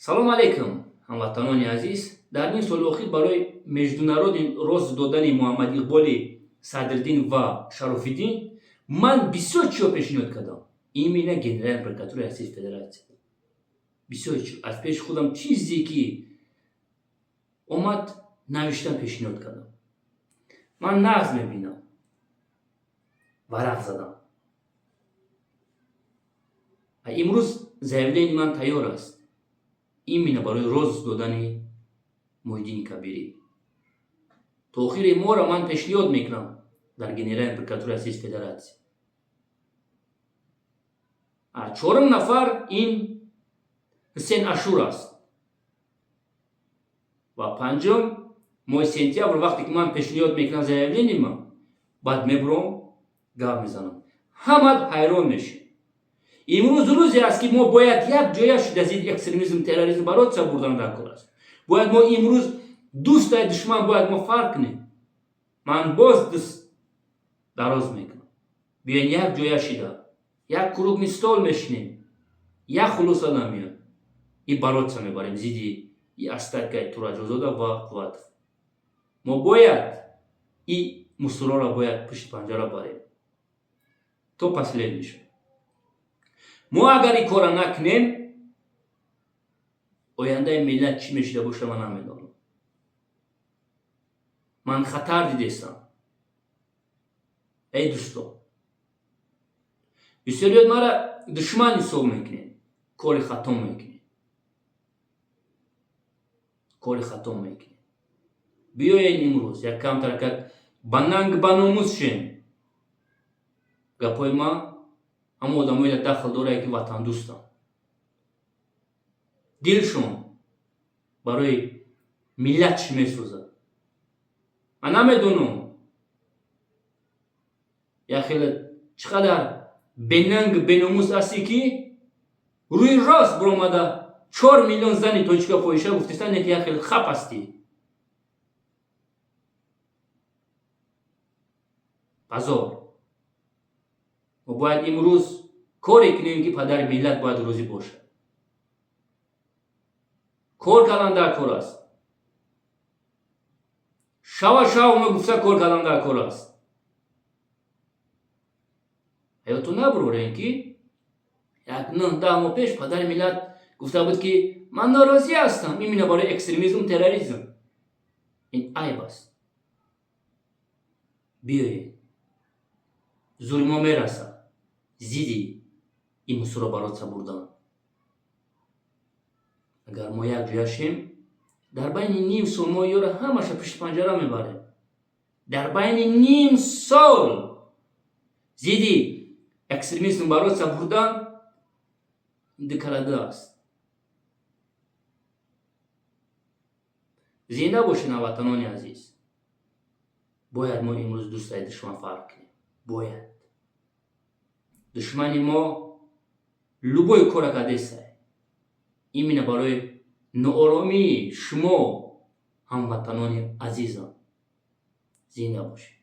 Салом алейкум, ҳамватанони азиз. Дар ним соли охир барои международный розыск додани Муҳаммад Иқболи Садриддин ва Шарофиддин ман бисёр чиҳо пешниҳод кардам. Именно Генеральная прокуратураи Российской Федерация. Бисёр аз пеши худам чизе ки омад, навиштан, пешниҳод кардам. Ман нағз мебинам, варақ задам. Имрӯз заявление ман тайёр аст именно барои розыск додани Муҳиддини Кабирӣ. То охири моҳра ман пешниҳод мекунам дар Генеральная прокуратураи Российской Федерация. Чорум нафар ин Ҳусен Ашур аст. Ва панҷум, моҳи сентябр, вақте ки ман пешниҳод мекунам заявление ма, баъд мебуром, гап мезанам, ҳамат ҳайрон мешед. Имрӯз рӯзе аст, ки мо бояд як ҷоя шуда зидди экстремизм, терроризм бороться бурдан дар кор аст. Бояд мо имрӯз дӯстаи душман бояд мо фарқ кунем. Ман боз дӯст дароз мекунам: биёен, як ҷоя шида, як круглый стол мешинем, як хулоса намеояд и бороться мебарем зидди и остаткаи Тураҷозода ва Қувватов. Мо бояд и мусорора бояд пушти панҷара барем то последний ша. Мо агар ин корра накунем, ояндаи миллат чӣ мешида боша, ман намедонам. Ман хатар дидестам. Эй дӯстон, бисёриёт мара душман ҳисоб мекунед. Кори хато мекунед, кори хато мекунед. Биёед, имрӯз як камтаракак ба нанг, ба номус шем. Гапҳои ман ҳама одамое дахл дорае, ки ватандӯстанд, дилшон барои миллат чӣ месӯзад. Ман намедонам, як хеле чӣ қадар бенанг, беномус ҳастӣ, ки рӯи рост биромада 4 миллион зани тоҷика фоҳиша гуфтиста, не ки як хеле хап ҳастӣ. Позор! Мо бояд имрӯз коре кунем, ки падари миллат бояд розӣ бошад. Кор кардан дар кор аст. Шава шав мегуфта, кор кардан дар кор аст. Ҳаёту набурорем, ки як 9-10 моҳ пеш падари миллат гуфта буд, ки ман норозӣ ҳастам именно барои экстремизм, терроризм. Ин айб аст. Биёед, зури мо мерасад зидди ин мусоро бороться бурдан. Агар мо як ҷоя шем, дар байни ним сол мо ёро ҳамаша пушти панҷара мебарем. Дар байни ним сол зидди экстремизм бороться бурдан дукараду аст. Зинда бошед, ҳамватанони азиз. Бояд мо имрӯз дӯстаи душман фарқ кунем. Бояд душмани мо любой кора кардесай именно барои нооромии шумо, ҳамватанони азизам. Зинда бошед.